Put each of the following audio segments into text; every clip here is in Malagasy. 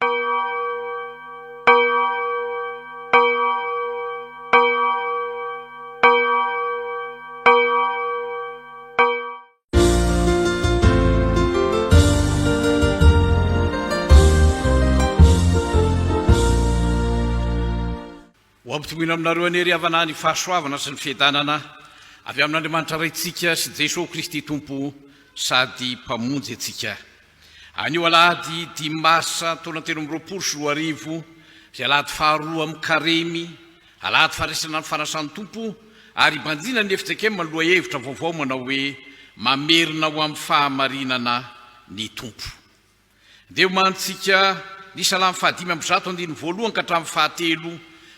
Ho ampitomboina aminareo anie ry havana ny fahasoavana sy ny fiadanana avy amin'Andriamanitra Raintsika sy Jesoa Kristy Tompo sady Mpamonjy antsika. Anio alahady dimy marsa taona 2023, izay alahady faharoa amin'ny Karemy, alahady fandraisana ny fanasan'ny Tompo, ary hibanjinan'ny fjkm ny lohahevitra vaovao manao hoe Mamerina ho amin'ny fahamarinana ny Tompo. Ndeha homanintsika ny Salamo fahadimy amby zato andininy voalohany ka hatramin'ny fahatelo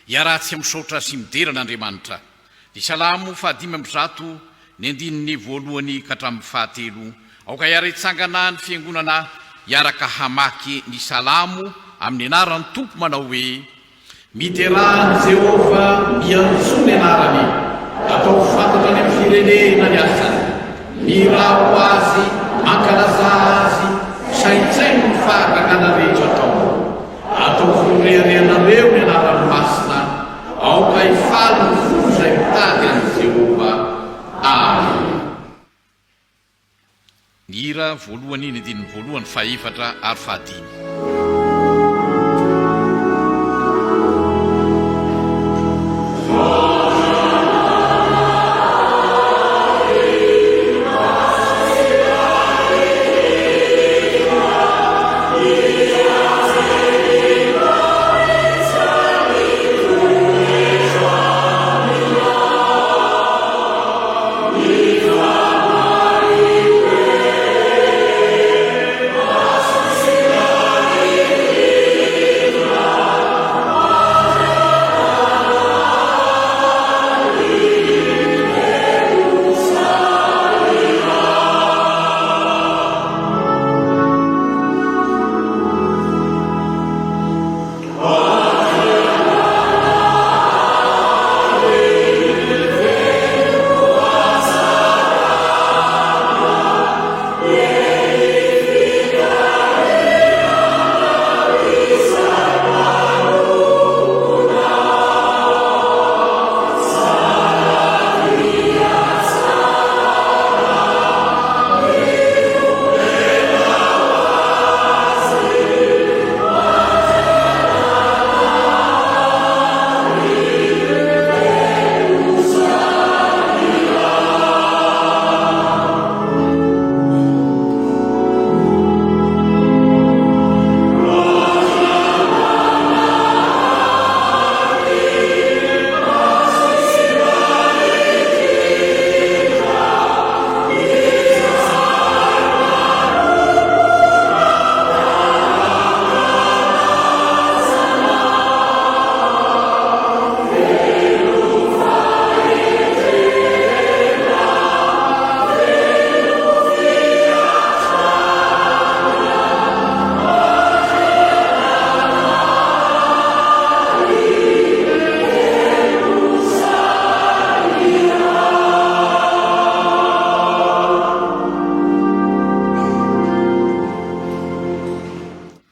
hiarahantsika misaotra sy midera an'Andriamanitra. Ny Salamo fahadimy amby zato ny andininy voalohany ka hatramin'ny fahatelo. Aoka hiara-hitsangana ny fiangonana hiaraka hamaky ny Salamo amin'ny anaran'ny Tompo manao hoe, Miderà an'i Jehovah, miantsoa ny anarany, ataovy fantatra any amin'ny firenena ny asany. Mihirà ho azy, mankalazà azy, saintsaino ny fahagagana rehetra ataony. Ataovy ho reharehanareo ny anarany masina, aoka hifaly ny fo izay mitady an'i Jehovah. Amena. Ny hira voalohany, ny andininy voalohany, fahefatra ary fahadimy.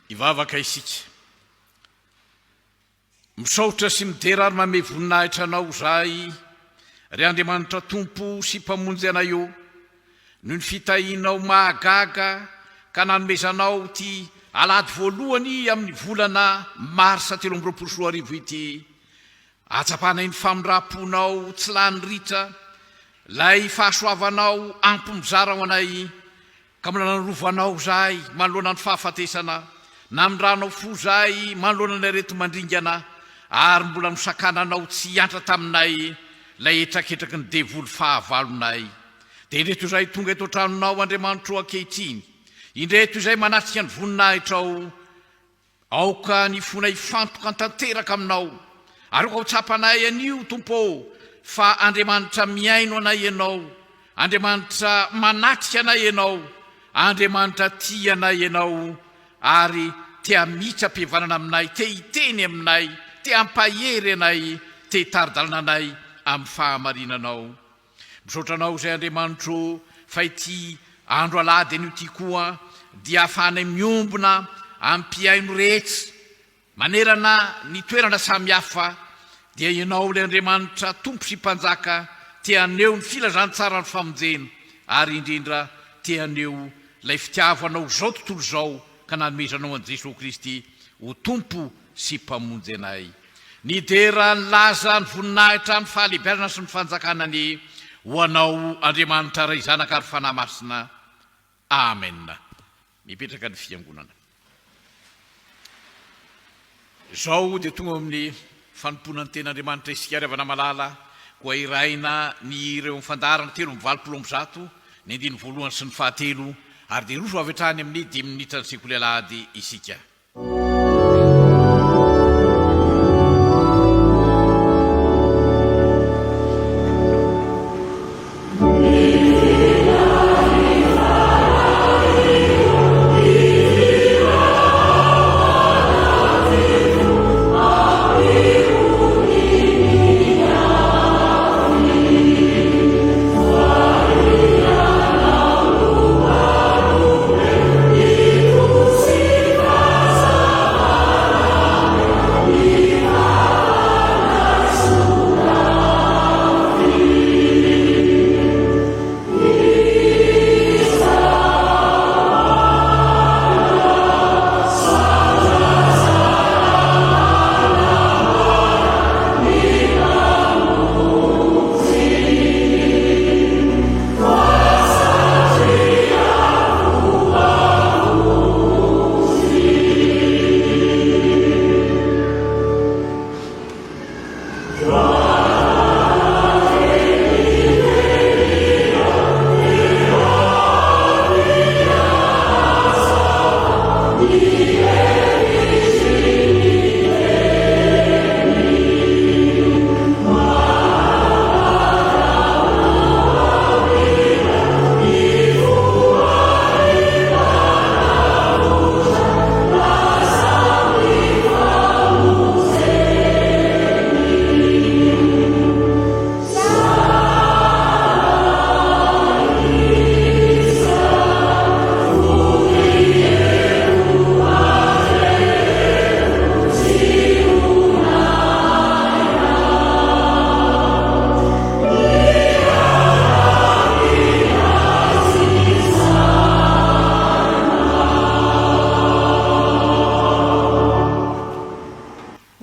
Hivavaka isika. Misaotra sy midera ary manome voninahitra Anao izahay, ry Andriamanitra Tompo sy Mpamonjy anay ô, noho ny fitahianao mahagaga ka nanomezanao ity alahady voalohany amin'ny volana marsa 2023 ity. Ahatsapanay ny famindram-ponao tsy lany ritra, ilay fahasoavanao ampy mizara ho anay Ka mbola narovanao izahay manoloana ny fahafatesana, namindranao fo izahay manoloana ny areti-mandringana, ary mbola nosakananao tsy hiantra taminay ilay hetraketraky ny devoly fahavalonay. Dia indreto izahay tonga eto an-tranonao, Andriamanitro, ankehitriny. Indreto izahay manatrika ny voninahitrao. Aoka ny fonay hifantoka tanteraka Aminao, ary aoka ho tsapanay anio, Tompo ô, fa Andriamanitra mihaino anay Ianao, Andriamanitra manatrika anay Ianao, Andriamanitra tia anay Ianao, ary te hamitram-pihavanana aminay, te hiteny aminay, te hampahery anay, te hitari-dalana anay amin'ny fahamarinanao. Misaotra Anao izay Andriamanitro ô fa ity andro alahady anio ity koa dia ahafahanay miombona amin'ny mpihaino rehetra manerana ny toerana samihafa dia Ianao ilay Andriamanitra Tompo sy Mpanjaka te haneho ny filazantsaran'ny famonjena ary indrindra te haneho ilay fitiavanao izao tontolo izao ka nanomezanao an'i Jesoa Kristy ho Tompo sy Mpamonjy anay. Ny dera, ny laza, ny voninahitra, ny fahalehibiazana sy ny fanjakana anie ho Anao Andriamanitra Ray Zanaka ary Fanahy Masina. Amen. Mipetraka ny fiangonana. Izao dia tonga ao amin'ny fanompoana ny ten'Andriamanitra isika ry havana malala, koa irahina ny hira eo amin'ny fandaharana 183, ny andininy voalohany sy ny fahatelo, ary dia hiroso avy hatrany amin'ny dimy minitran'ny sekoly alahady isika.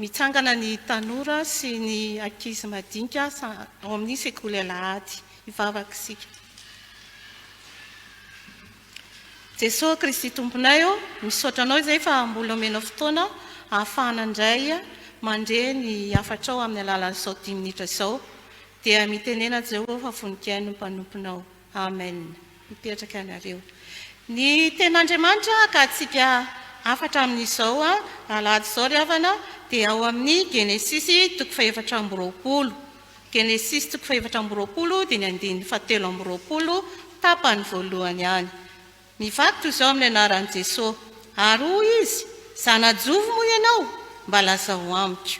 Mitsangana ny tanora sy ny ankizy madinika ao amin'ny sekoly alahady. Hivavaka isika. Jesoa Kristy Tomponay ô, misaotra Anao izay fa mbola omenao fotoana ahafahana indray mandre ny hafatrao amin'ny alalan'izao dimy minitra izao. Dia mitenena Jehovah fa vonon-kihaino ny mpanomponao. Amen. Mipetraka ianareo. Ny tenin'Andriamanitra akatsika hafatra amin'izao alahady izao ry havana dia ao amin'ny Genesisy toko faha-24. Genesisy toko faha-24 dia ny andininy fahatelo amby roapolo tapany voalohany ihany. Mivaky toy izao amin'ny anaran'i Jesoa, Ary hoy izy, Zana-jovy moa ianao? Mba lazao amiko.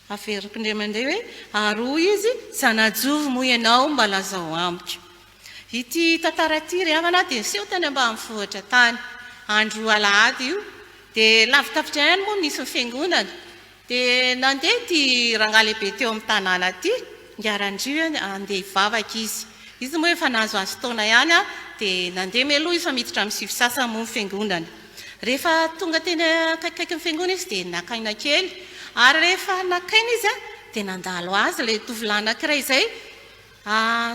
Averiko indray mandeha hoe, Ary hoy izy, Zana-jovy moa ianao? Mba lazao amiko. Ity tantara ity ry havana dia niseho tany ambanivohitra tany. Andro alahady io. Dia lavidavitra ihany moa nisy ny fiangonana. Dia nandeha ity rangahy lehibe teo amin'ny tanàna ity, Ingahy handeha hivavaka izy. Izy moa efa nahazoazo taona ihany dia nandeha mialoha izy fa miditra amin'ny sivy sasany moa ny fiangonana. Rehefa tonga teny akaikikaikin'ny fiangonana izy dia naka aina kely. Ary rehefa naka aina izy dia nandalo azy ilay tovolahy anankiray izay.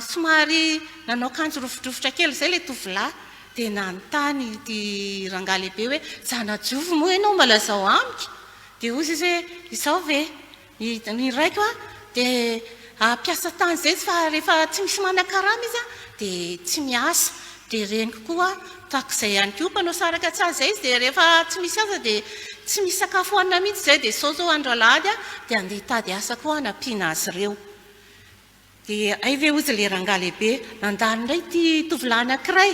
Somary nanao akanjo rovidrovitra kely izay ilay tovolahy dia nanontany ity rangahy lehibe hoe, Zana-jovy moa ianao mba lazao amiko? Dia hoy izy hoe, Izao ve? Ny raiko dia mpiasa tany izay izy fa rehefa tsy misy manan-karama izy dia tsy miasa. Dia reniko koa tahaka izay ihany koa, mpanao saraka tsara izay izy dia rehefa tsy misy asa dia tsy misy sakafo hohanina mihitsy izay dia izao izao andro alahady dia handeha hitady asa koa hanampiana azy ireo. Dia hay ve hozy ilay rangahy lehibe nandalo indray ity tovolahy anankiray?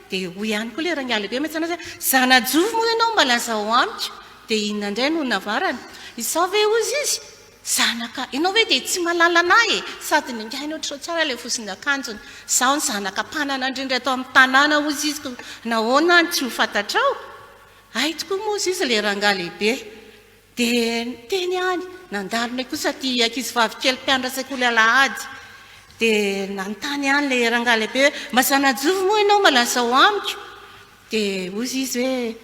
Dia hoy ihany koa ilay rangahy lehibe mantsy anazy hoe, Zana-jovy moa ianao mba lazao amiko? Dia inona indray no navarany? Izaho ve hozy izy? Zanaka, ianao ve dia tsy mahalala an'ahy e? Sady ningainy ohatr'izao tsara ilay vozon'akanjony. Izaho ny zanaka mpanana indrindra eto amin'ny tanàna hozy izy, koa nahoana aho no tsy ho fantatrao? Hay tokoa moa hozy izy ilay rangahy lehibe. Dia niteny ihany, nandalo indray kosa ity ankizivavy kely mpianatra sekoly alahady. Dia nanontany ihany ilay rangahy lehibe hoe, mba zana-jovy moa ianao mba lazao amiko? Dia hozy izy hoe,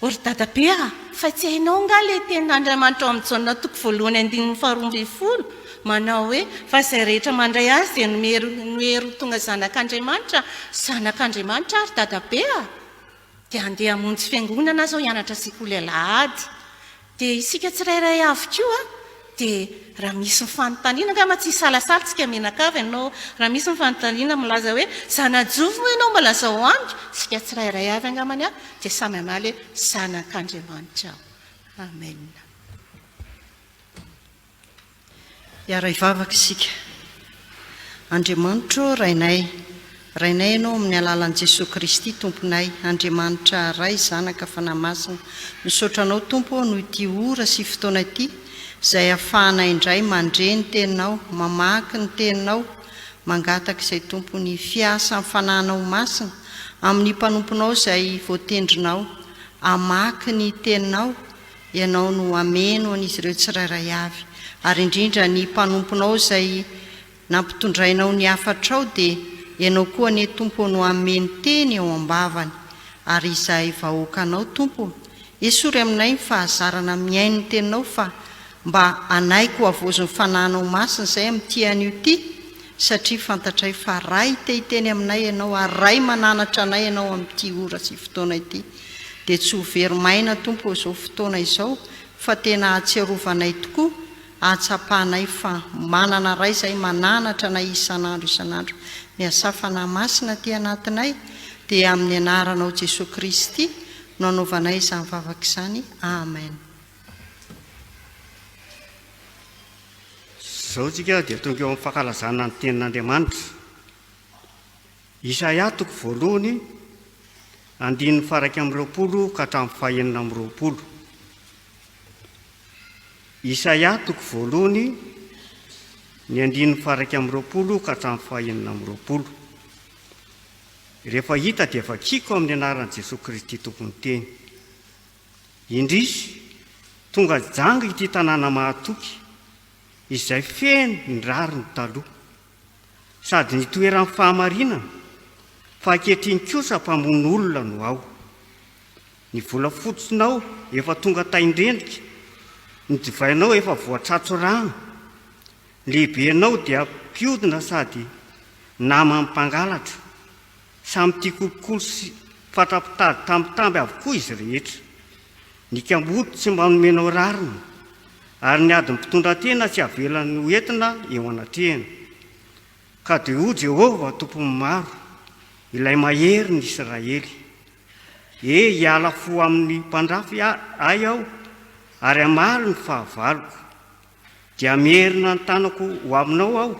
O ry dadabe a! Fa tsy hainao angaha ilay tenin'Andriamanitra ao amin'ny Jaona toko voalohany andininy faharoa ambin'ny folo, manao hoe, Fa izay rehetra mandray Azy dia nohery ho tonga zanak'Andriamanitra, zanak'Andriamanitra aho ry dadabe a! Dia handeha hamonjy fiangonana aho izao hianatra sekoly alahady. Dia isika tsirairay avy koa dia raha misy ny fanontaniana, angamba tsy hisalasala isika mianakavy ianao, raha misy ny fanontaniana milaza hoe zana-jovy moa ianao mba lazao amiko, isika tsirairay avy angambany dia samy hamaly hoe zanak'Andriamanitra aho. Amen. Hiara-hivavaka isika. Andriamanitro ô Rainay, Rainay Ianao amin'ny alalan'i Jesoa Kristy Tomponay, Andriamanitra Ray, Zanaka, Fanahy Masina. Misaotra Anao Tompo ô noho ity ora sy fotoana ity izay ahafahanay indray mandre ny Teninao, mamaky ny Teninao, mangataka izay Tompo ny fiasan'ny Fanahinao Masina amin'ny mpanomponao izay voatendrinao hamaky ny Teninao, Ianao no hameno an'izy ireo tsirairay avy, ary indrindra ny mpanomponao izay nampitondrainao ny hafatrao dia Ianao koa anie Tompo ô no hameno teny eo am-bavany, ary izahay vahoakanao Tompo ô, esory aminay ny fahazarana mihaino ny teninao fa mba hanaiky ho havaozin'ny Fanahinao Masina izay amin'ity anio ity, satria fantatray fa Ray te hiteny aminay Ianao ary Ray mananatra anay Ianao amin'ity ora sy fotoana ity. Dia tsy ho very maina Tompo ô izao fotoana izao fa tena ahatsiarovanay tokoa, ahatsapanay fa manana Ray izay mananatra anay isan'andro isan'andro. Miasà Fanahy Masina aty anatinay dia amin'ny anaranao Jesoa Kristy no anaovanay izany vavaka izany. Amen. Izao isika dia tonga eo amin'ny fankalazana ny Tenin'Andriamanitra. Isaia toko voalohany, andininy faha-21 ka hatramin'ny faha-26. Isaia toko voalohany, ny andininy faha-21 ka hatramin'ny faha-26. Rehefa hita dia vakiko amin'ny anaran'i Jesoa Kristy Tompo ny teny. Indrisy, tonga janga ity tanàna mahatoky, izay feno ny rariny taloha, sady nitoeran'ny fahamarinana, fa ankehitriny kosa mpamono olona no ao. Ny volafotsinao efa tonga tain-drendrika, ny divainao efa voatsatso rano, ny lehibenao dia mpiodina sady naman'ny mpangalatra. Samy tia kolikoly sy fatra-pitady tambitamby avokoa izy rehetra. Ny kamboty tsy mba nomenao rariny, ary ny adin'ny mpitondratena tsy avelany ho entina eo anatrehany. Ka dia hoy Jehovah, Tompon'ny maro, ilay Mahery ny Israely, E, hiala fo amin'ny mpandrafy ahy aho, ary hamaly ny fahavaloko. Dia hamerina ny tanako ho aminao aho,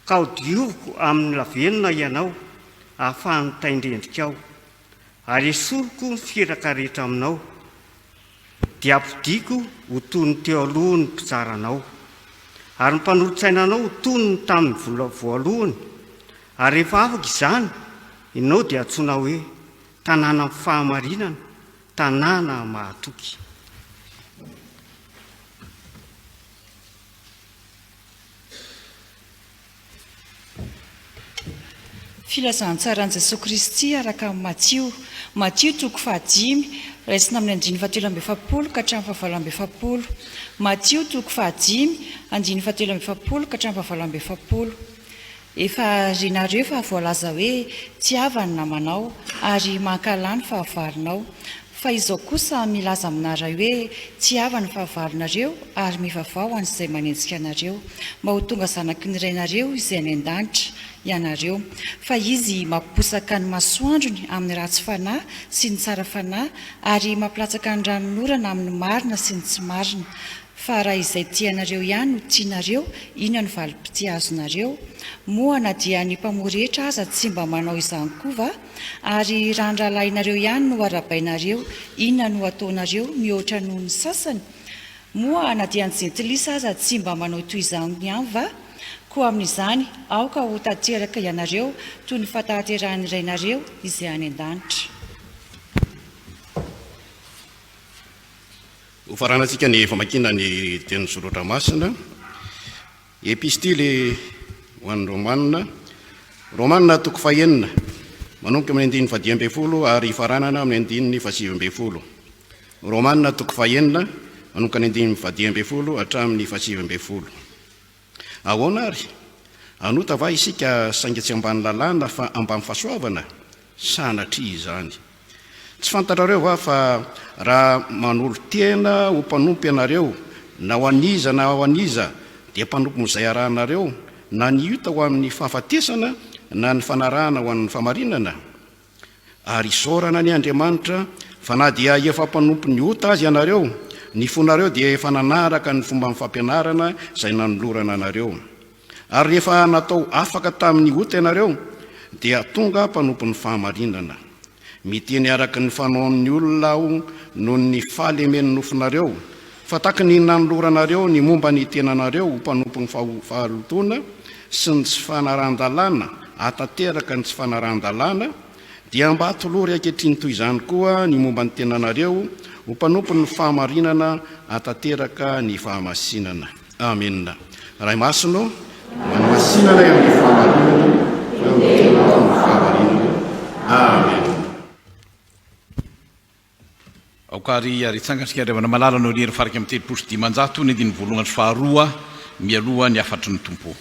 Ka ho dioviko amin'ny lavenona ianao, ahafahan'ny tain-drendrikao, ary esoriko ny firaka rehetra aminao, dia hampodiako ho toy ny teo aloha ny mpitsara anao, ary ny mpanolo-tsaina anao ho toy ny tamin'ny vola voalohany, ary rehefa afaka izany, ianao dia hantsoina hoe, Tanànan'ny fahamarinana, tanàna mahatoky. Filazantsaran'i Jesoa Kristy araka an'i Matio. Matio toko fahadimy, raisina amin'ny andininy fahatelo amby efapolo ka hatramin'ny fahavalo amby efapolo. Matio toko fahadimy, andininy fahatelo amby efapolo ka hatramin'ny fahavalo amby efapolo. Efa renareo fa voalaza hoe, Tiava ny namanao, ary mankahalà ny fahavalonao. Fa izao kosa milaza aminareo hoe, Tiava ny fahavalonareo, ary mivavaha ho an'izay manenjika anareo, mba ho tonga zanaky ny Rainareo izay any an-danitra ianareo. Fa Izy mampiposaka ny masoandrony amin'ny ratsy fanahy sy ny tsara fanahy, ary mampilatsaka ny ranonorana amin'ny marina sy ny tsy marina. Fa raha izay tia anareo ihany no tianareo, inona no valim-pitia azonareo? Moa na dia ny mpamory hetra aza tsy mba manao izany koa va? Ary raha ny rahalahinareo ihany no arahabainareo, inona no ataonareo mihoatra noho ny sasany? Moa na dia ny jentilisa aza tsy mba manao toy izany ihany va? Koa amin'izany, aoka ho tanteraka ianareo, toy ny fahatanterahan'ny Rainareo izay any an-danitra. Hofaranantsika ny famakiana ny tenin'ny Soratra Masina. Epistily ho an'ny Romana, Romana toko fahenina, manomboka amin'ny andininy fahadimy ambin'ny folo ary hifaranana amin'ny andininy fahasivy ambin'ny folo. Romana toko fahenina, manomboka ny andininy fahadimy ambin'ny folo hatramin'ny fahasivy ambin'ny folo. Ahoana àry? Hanota va isika saingy tsy ambany lalàna fa ambany fahasoavana? Sanatria izany! Tsy fantatrareo va fa raha manolo-tena ho mpanompo ianareo, na ho an'iza na ho an'iza, dia mpanompon'izay arahanareo, na ny ota ho amin'ny fahafatesana, na ny fanarahana ho an'ny famarinana? Ary isaorana anie Andriamanitra, fa na dia efa mpanompon'ny ota aza ianareo, ny fonareo dia efa nanaraka ny fomban'ny fampianarana izay nanolorana anareo. Ary rehefa natao afaka tamin'ny ota ianareo, dia tonga mpanompon'ny fahamarinana. Miteny araka ny fanaon'ny olona aho noho ny fahalemen'ny nofonareo, fa tahaky ny nanoloranareo ny momba ny tenanareo ho mpanompon'ny fahalotoana sy ny tsy fanarahan-dalàna hahatanteraka ny tsy fanarahan-dalàna, dia mba atolory ankehitriny toy izany koa ny momba ny tenanareo ho mpanompon'ny fahamarinana hahatanteraka ny fahamasinana. Amena. Ray Masina ô, manamasina anay amin'ny fahamarinana, fa ny Teninao no fahamarinana. Amena. Aoka ary ary hitsangana isika ry havana malala no herin'ny faha 531 ny andininy voalohany sy faharoa mialoha ny hafatry ny Tompo.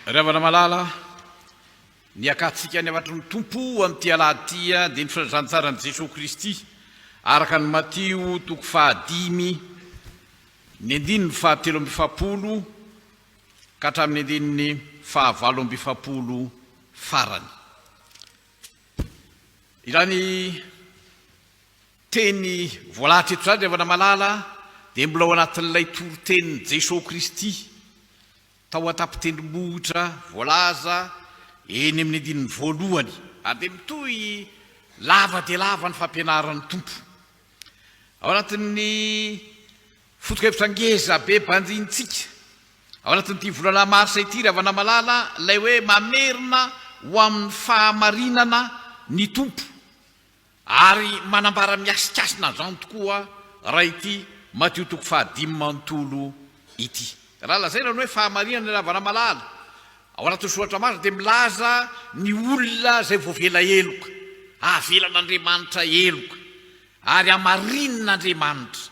Ry havana malala, ny hakantsika ny hafatry ny Tompo amin'ity alahady ity dia ny filazantsaran'i Jesoa Kristy araka an'i Matio toko fahadimy ny andininy fahatelo amby efapolo ka hatramin'ny andininy fahavalo amby efapolo farany. Izany teny voalahatra eto izany ry havana malala dia mbola ao anatin'ilay toritenin'i Jesoa Kristy tao an-tampon-tendrombohitra voalaza eny amin'ny andininy voalohany ary dia mitohy lava dia lava ny fampianaran'ny Tompo. Ao anatin'ny foto-kevitra ngeza be banjinintsika ao anatin'ity volana marsa ity ry havana malala ilay hoe mamerina ho amin'ny fahamarinana ny Tompo. Ary manambara mihasikasina an'izany tokoa raha ity Matio toko fahadimy manontolo ity. Raha lazaina ny hoe fahamarinana ry havana malala, ao anatin'ny Soratra Masina dia milaza ny olona izay voavela heloka, avelan'Andriamanitra heloka, ary hamarinin'Andriamanitra.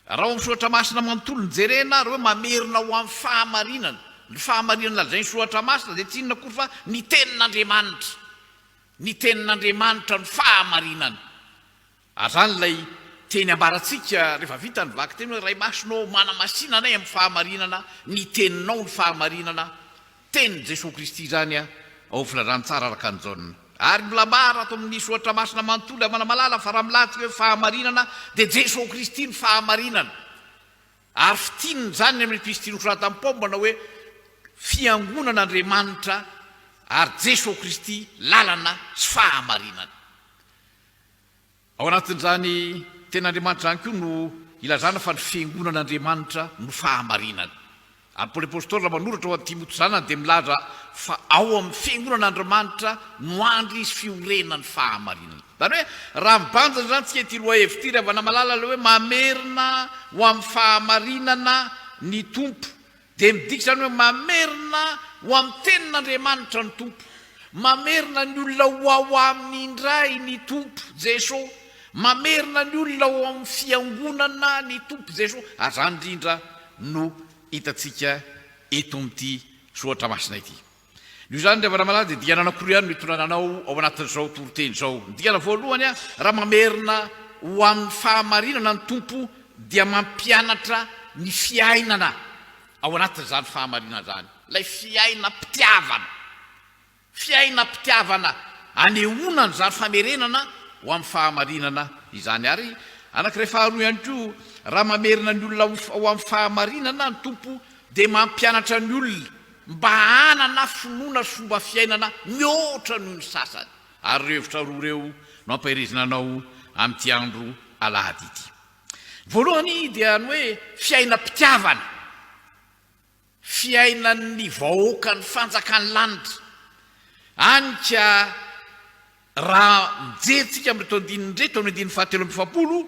Raha ao amin'ny Soratra Masina manontolo no jerena ary hoe mamerina ho amin'ny fahamarinana, ny fahamarinana lazain'ny Soratra Masina dia tsy inona akory fa ny Tenin'Andriamanitra. Ny tenin'Andriamanitra no fahamarinana. Ary izany ilay teny ambarantsika rehefa vita ny vakiteny hoe Ray Masina ô, manamasina anay amin'ny fahamarinana, ny teninao no fahamarinana. Tenin'i Jesoa Kristy izany. ao amin'ny Filazantsara araka an'i Jaona. Ary mbola ambara ato amin'ny Soratra Masina manontolo i Amanamalala fa raha milatsika hoe fahamarinana dia Jesoa Kristy no fahamarinana. Ary fintinina izany ny amin'ny Epistily nosoratan'i Paoly manao hoe Fiangonan'Andriamanitra ary Jesoa Kristy lalana sy fahamarinana. Ao anatin'izany Tenin'Andriamanitra izany koa no ilazana fa ny Fiangonan'Andriamanitra no fahamarinana. Ary Paoly Apostoly raha manoratra ho an'i Timoty zanany dia milaza fa ao amin'ny Fiangonan'Andriamanitra no andry sy fiorenan'ny fahamarinana. Izany hoe raha mibanjina izany tsika ity lohahevitra ity ry havana malala ilay hoe mamerina ho amin'ny fahamarinana ny Tompo Dia midika izany hoe mamerina ho amin'ny Tenin'Andriamanitra ny Tompo. Mamerina ny olona ho ao Aminy indray ny Tompo Jeso. Mamerina ny olona ho ao amin'ny Fiangonana ny Tompo Jeso. Ary izany indrindra no hitantsika eto amin'ity Soratra Masina ity. Noho izany ry havana malala dia dingana anankiroa ihany no hitondrana anao ao anatin'izao toriteny izao. Ny dingana voalohany, raha mamerina ho amin'ny fahamarinana ny Tompo dia mampianatra ny fiainana ao anatin'izany fahamarinana izany. Ilay fiainam-pitiavana. Fiainam-pitiavana anehoana an'izany famerenana ho amin'ny fahamarinana izany. Ary anankiray faharoa ihany koa, raha mamerina ny olona ho amin'ny fahamarinana ny Tompo dia mampianatra ny olona mba hanana finoana sy fomba fiainana mihoatra noho ny sasany. Ary ireo hevitra roa ireo no ampaherezina anao amin'ity andro alahady ity. Voalohany dia ny hoe fiainam-pitiavana, fiainan'ny vahoakan'ny fanjakan'ny lanitra. Any ka Raha mijery tsika amin'ireto andininy ireto, amin'ny andininy fahatelo amby 40,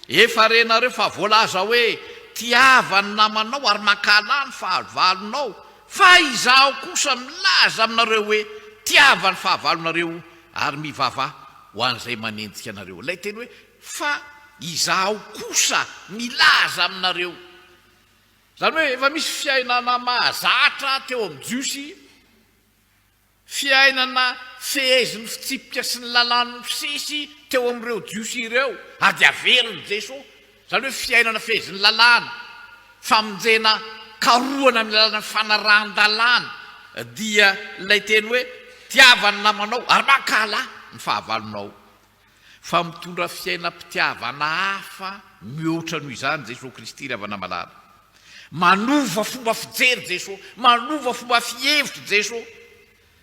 Efa renareo fa voalaza hoe, Tiava ny namanao ary mankahalà ny fahavalonao, fa izaho kosa milaza aminareo hoe, Tiava ny fahavalonareo ary mivavaha ho an'izay manenjika anareo. Ilay teny hoe fa izaho kosa milaza aminareo, izany hoe efa misy fiainana mahazatra teo amin'ny Jiosy, Fiainana fehezin'ny fitsipika sy ny lalàn'ny Mosesy teo amin'ireo Jiosy ireo, ary dia averin'i Jesoa. Izany hoe fiainana fehezin'ny lalàna, famonjena karohana amin'ny alalan'ny fanarahan-dalàna, dia ilay teny hoe tiava ny namanao ary mankahalà ny fahavalonao. Fa mitondra fiainam-pitiavana hafa mihoatra noho izany Jesoa Kristy ry havana malala. Manova fomba fijery Jesoa, manova fomba fihevitra Jesoa.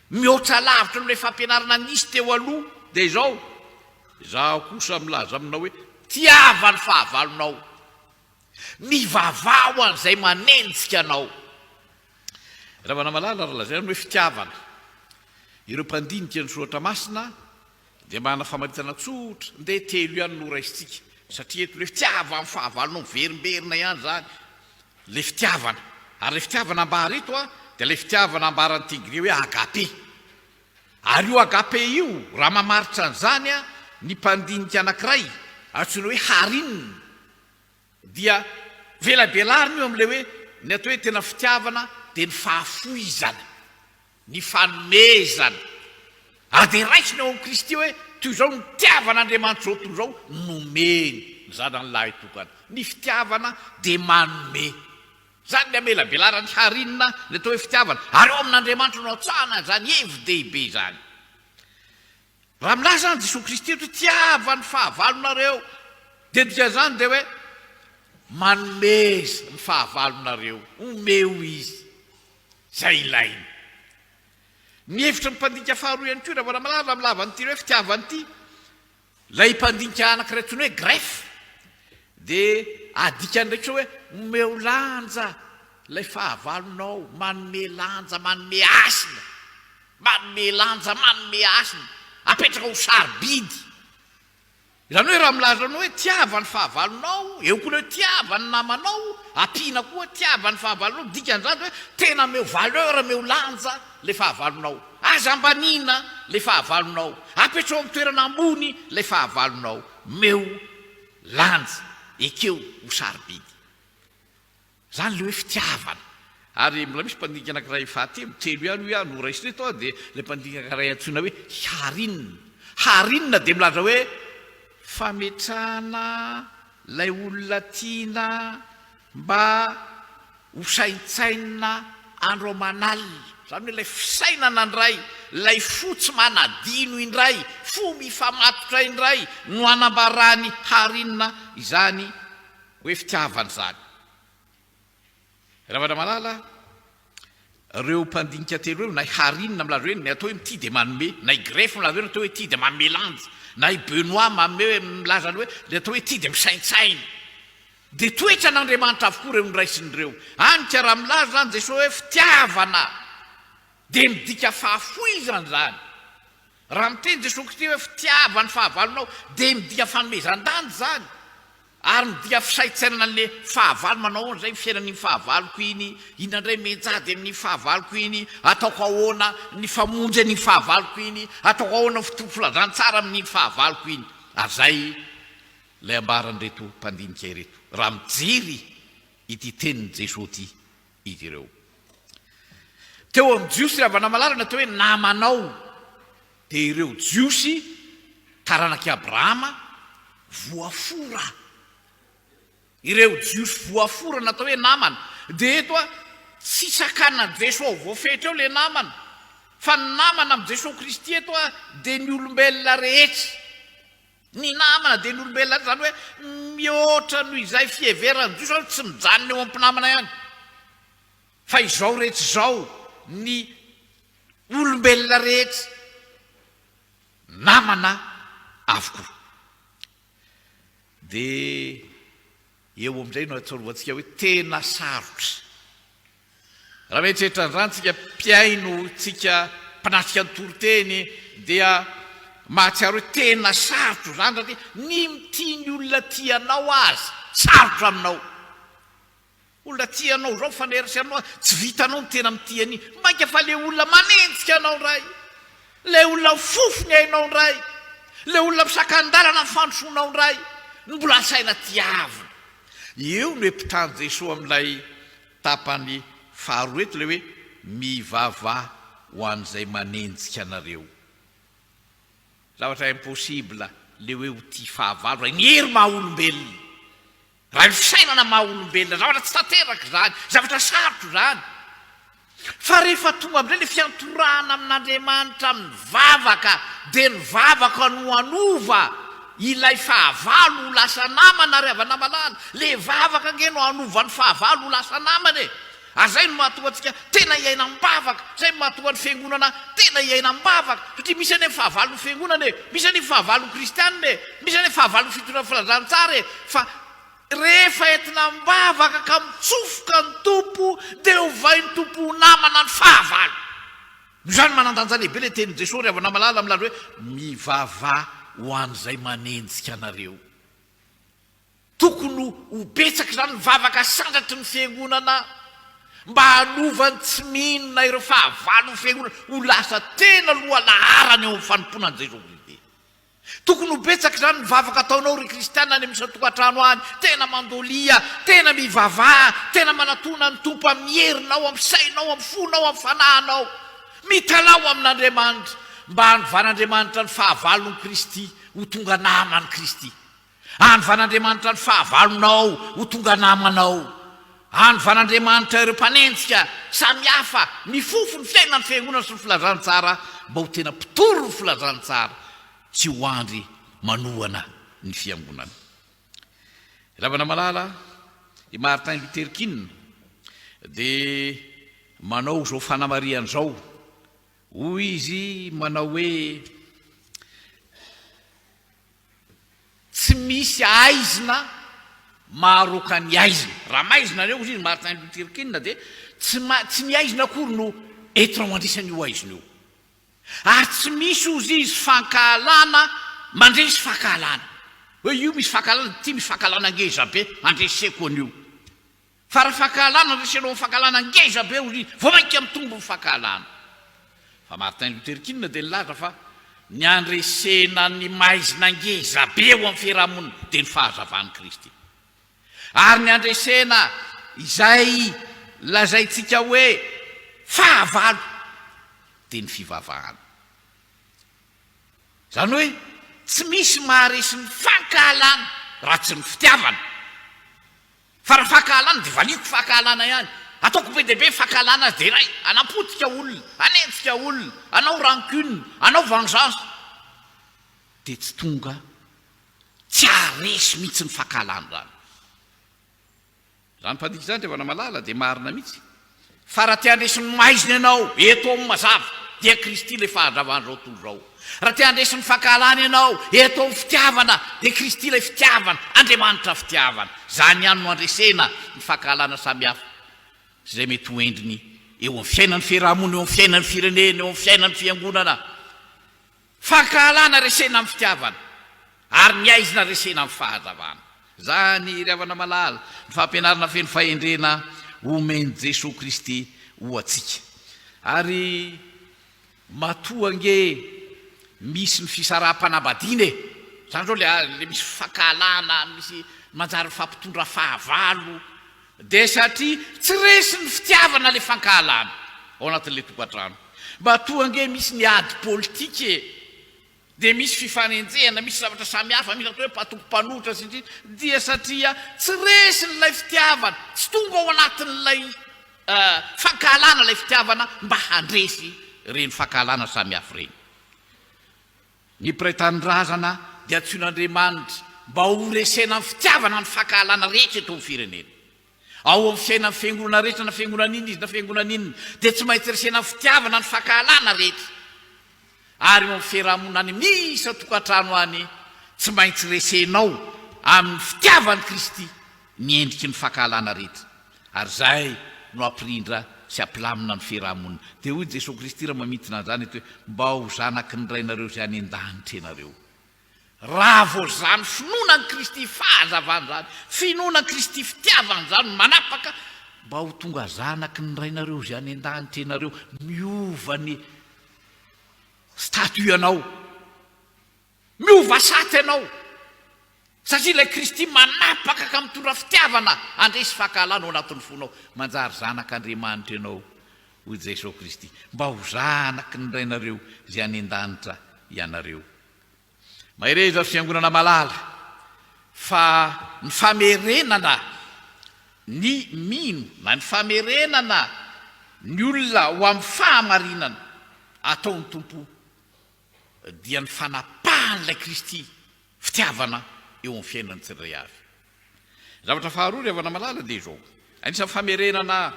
Mihoatra lavitra noho ilay fampianarana nisy teo aloha dia izao, Izaho kosa milaza aminao hoe, tiava ny fahavalonao, mivavaha ho an'izay manenjika anao. Ry havana malala, raha lazaina ny hoe fitiavana, ireo mpandinika ny soratra masina Dia manana famaritana tsotra, ndeha telo ihany no raisintsika, satria eto ilay fitiavana ny fahavalonao miverimberina ihany izany, ilay fitiavana. Ary ilay fitiavana ambara eto dia ilay fitiavana ambaran'ny teny grika hoe agape. Ary io agape io, raha mamaritra an'izany ny mpandinika anankiray antsoina hoe Harin, Dia velabelarina io amin'ilay hoe ny atao hoe tena fitiavana dia ny fahafoizana, ny fanomezana. Ary dia raisina eo amin'i Kristy hoe toy izao no nitiavan'Andriamanitra izao tontolo izao, nomeny ny Zanany lahitokana. Ny fitiavana dia manome. Izany ny amelabelaran'i Harinina ny atao hoe fitiavana. Ary eo amin'Andriamanitra no atsahana izany hevi-dehibe izany. Raha milaza izany Jesoa Kristy eto hoe tiava ny fahavalonareo, dia ny dikan'izany dia hoe manomeza ny fahavalonareo, omeo izy izay ilainy. Ny hevitry ny mpandinika faharoa ihany koa, Ravalamalalala, amin'ny lavan'ity hoe fitiavana ity, ilay mpandinika anankiray antsoina hoe Greff, dia adikany indray kosa hoe omeo lanja ilay fahavalonao, manome lanja, manome hasina. Manome lanja, manome hasina, apetraka ho sarobidy. Izany hoe raha milaza anao hoe tiava ny fahavalonao, eo koa ilay hoe tiava ny namanao, ampiana koa tiava ny fahavalonao, dikan'izany hoe tena omeo valeur, omeo lanja ilay fahavalonao. Aza ambaniana ilay fahavalonao, apetrao amin'ny toerana ambony ilay fahavalonao, omeo lanja, ekeo ho sarobidy. Izany ilay hoe fitiavana. Ary mbola misy mpandinika anankiray fahatelo, telo ihany hoy aho no horaisina eto dia ilay mpandinika anankiray antsoina hoe Harin. Harin dia milaza hoe fametrahana ilay olona tiana mba ho saintsainina andro aman'alina. Izany hoe ilay fisainana indray, ilay fo tsy manadino indray, fo mifamatotra indray no anambaran'i Harinina izany hoe fitiavana izany. Ravadramalala, ireo mpandinika telo ireo, na i Harinina milaza hoe ny atao hoe mitia dia manome, na i Greff milaza hoe ny atao hoe tia dia manome lanja, na i Benoit manome hoe milaza ny hoe ny atao hoe tia dia misaintsaina. Dia toetran'Andriamanitra avokoa ireo noraisiny ireo. Any ka raha milaza izany Jesoa hoe fitiavana dia midika fahafoizana izany. Raha miteny Jesoa Kristy hoe fitiava ny fahavalonao dia midika fanomezan-danja izany. Ary midika fisaintsainana an'ilay fahavalo manao ahoana izay ny fiainan'iny fahavaloko iny, inona indray mianjady amin'iny fahavaloko iny, ataoko ahoana ny famonjy an'iny fahavaloko iny, ataoko ahoana ny fitory filazantsara amin'iny fahavaloko iny. Ary izay Ilay ambaran'ireto mpandinika ireto, raha mijery ity tenin'i Jesoa ity izy ireo. Teo amin'ny Jiosy ry havana malala ny atao hoe namanao dia ireo Jiosy taranak'i Abrahama voafora. Ireo Jiosy voafora natao hoe namana. Dia eto a, tsy sakanan'i Jesoa ho voafetra eo ilay namana. Fa ny namana amin'i Jesoa Kristy eto a, dia ny olombelona rehetra. Ny namana dia ny olombelona izany hoe mihoatra noho izay fiheveran'ny Jiosy hoe tsy mijanona eo amin'ny mpinamana ihany. Fa izao rehetra izao ny olombelona rehetra namana avokoa. Dia eo amin'izay no ahatsiarovantsika hoe tena sarotra. Raha mieritreritra an'izany tsika mpihaino, tsika mpanatrika ny toriteny dia mahatsiaro hoe tena sarotra izany satria ny mitia ny olona tia anao aza sarotra aminao. Olona tia anao izao mifanerasera aminao tsy vitanao ny tena mitia an'iny. Mainka fa ilay olona manenjika anao indray, ilay olona mifofo ny ainao indray, ilay olona misakan-dalana ny fandrosoanao indray no mbola asaina tiavina. Eo no empitan'i Jesoa amin'ilay Tapany faharoa eto ilay hoe mivavaha ho an'izay manenjika anareo. Zavatra impossible le hoe ho tia fahavalo raha ny hery maha olombelona, raha ny fisainana maha olombelona, zavatra tsy tanteraka izany, zavatra sarotra izany. Fa rehefa tonga amin'izay le fiantorahana amin'Andriamanitra amin'ny vavaka dia ny vavaka no hanova Ilay fahavalo ho lasa namana ry havana malala, le vavaka ange no hanova ny fahavalo ho lasa namana e! Ary zay no mahatonga antsika tena hiaina am-bavaka, zay no mahatonga ny fiangonana tena hiaina am-bavaka, satria misy anie ny fahavalon'ny fiangonana e, misy anie ny fahavalon'ny kristianina e, misy anie ny fahavalon'ny fitondrana filazantsara e, fa rehefa entina am-bavaka ka mitsofoka ny Tompo dia ovain'ny Tompo ho namana ny fahavalo. Noho izany, manan-danja lehibe ilay tenin'i Jesoa, ry havana malala, milaza hoe, Mivavaha ho an'izay manenjika anareo. Tokony ho betsaka izany ny vavaka sandratry ny Fiangonana mba hanova ny tsy mino na ireo fahavalon'ny Fiangonana ho lasa tena lohalaharana eo amin'ny fanompoana an'i Jesoa Kristy. Tokony ho betsaka izany ny vavaka ataonao ry kristiana any amin'ny isan-tokantrano any, tena mandolia, tena mivavaha, tena manatona ny Tompo amin'ny herinao, amin'ny sainao, amin'ny fonao, amin'ny fanahinao. Mitalaho amin'Andriamanitra mba hanovan'Andriamanitra ny fahavalon'i Kristy ho tonga naman'i Kristy. Hanovan'Andriamanitra ny fahavalonao ho tonga namanao. Hanovan'Andriamanitra ireo mpanenjika samihafa mifofo ny fiainan'ny Fiangonana sy ny filazantsara mba ho tena mpitory ny filazantsara, tsy ho andry manohana ny Fiangonana. Ravana malala, i Martin Luther King dia manao izao fanamarihana izao, hoy izy manao hoe, Tsy misy aizina maharoaka ny aizina. Raha maizina nareo hozy izy Martin Luther King dia tsy tsy ny aizina akory no entinao mandresy an'io aizina io. Ary tsy misy hozy izy fankahalana mandresy fankahalana. Hoe io misy fankahalana, ity misy fankahalana ngeza be, andreseko an'io. Fa raha fankahalana resenao amin'ny fankahalana ngeza be hozy izy, vao mainka mitombo ny fankahalana. Fa Martin Luther King dia nilaza fa ny handresena ny maizina ngeza be eo amin'ny fiarahamonina dia ny fahazavan'i Kristy. Ary ny handresena izay lazaintsika hoe fahavalo dia ny fivavahana. Izany hoe tsy misy maharesy ny fankahalana raha tsy ny fitiavana. Fa raha fankahalana dia valiako fankahalana ihany. Ataoko be dia be fankahalana azy dia iray, hanapotika olona, hanenjika olona, hanao rancune, hanao vengeance. Dia tsy tonga, tsy haharesy mihitsy ny fankahalana izany. Izany mpandika izany ry havana malala dia marina mihitsy fa raha te handresy ny maizina ianao eto amin'ny mazava dia Kristy ilay fahazavan'izao tontolo izao. Raha te handresy ny fankahalana ianao eto amin'ny fitiavana dia Kristy ilay fitiavana, Andriamanitra fitiavana. Izany ihany no handresena ny fankahalana samihafa sy izay mety ho endriny eo amin'ny fiainan'ny fiarahamonina, eo amin'ny fiainan'ny firenena, eo amin'ny fiainan'ny fiangonana. Fankahalana resena amin'ny fitiavana, ary ny haizina resena amin'ny fahazavana. Izany, ry havana malala, ny fampianarana feno fahendrena omen'i Jesoa Kristy ho antsika. Ary matoa ange misy ny fisaraham-panambadiana e! Izany izao ilay misy fankahalana, misy manjary mifampitondra fahavalo, Dia satria tsy resin'ny fitiavana ilay fankahalana ao anatin'ilay tokantrano. Mba toa ange misy ny ady politika e! Dia misy fifanenjehana, misy zavatra samihafa, misy atao hoe mpatoky mpanohitra sy ny sisa, dia satria tsy resin'ilay fitiavana, tsy tonga ao anatin'ilay fankahalana ilay fitiavana mba handresy ireny fankahalana samihafa ireny. Ny mpiray tanindrazana dia antsoin'Andriamanitra mba ho resena amin'ny fitiavana ny fankahalana rehetra eto amin'ny firenena. Ao amin'ny fiainan'ny fiangonana rehetra na fiangonana inona izy na fiangonana inona dia tsy maintsy resena amin'ny fitiavana ny fankahalana rehetra. Ary eo amin'ny fiarahamonina any amin'ny isan-tokantrano any tsy maintsy resenao amin'ny fitiavan'i Kristy ny endriky ny fankahalana rehetra. Ary izay no hampirindra sy hampilamina ny fiaraha-monina. Dia hoy Jesoa Kristy raha mamintina an'izany eto hoe, Mba ho zanaky ny Rainareo izay any an-danitra ianareo. Raha vao izany finoana an'i Kristy fahazavana izany, finoana an'i Kristy fitiavana izany no manapaka, mba ho tonga zanaky ny Rainareo izay any an-danitra ianareo, miova ny statut anao. Miova sata ianao, satria ilay Kristy manapaka ka mitondra fitiavana handresy fankahalana ao anatin'ny fonao. Manjary zanak'Andriamanitra ianao, hoy Jesoa Kristy. Mba ho zanaky ny Rainareo izay any an-danitra ianareo. Mahereza ry Fiangonana malala, fa ny famerenana ny mino na ny famerenana ny olona ho amin'ny fahamarinana ataon'ny Tompo dia ny fanapahan'ilay Kristy fitiavana eo amin'ny fiainan'ny tsirairay avy. Ny zavatra faharoa ry havana malala dia izao, anisan'ny famerenana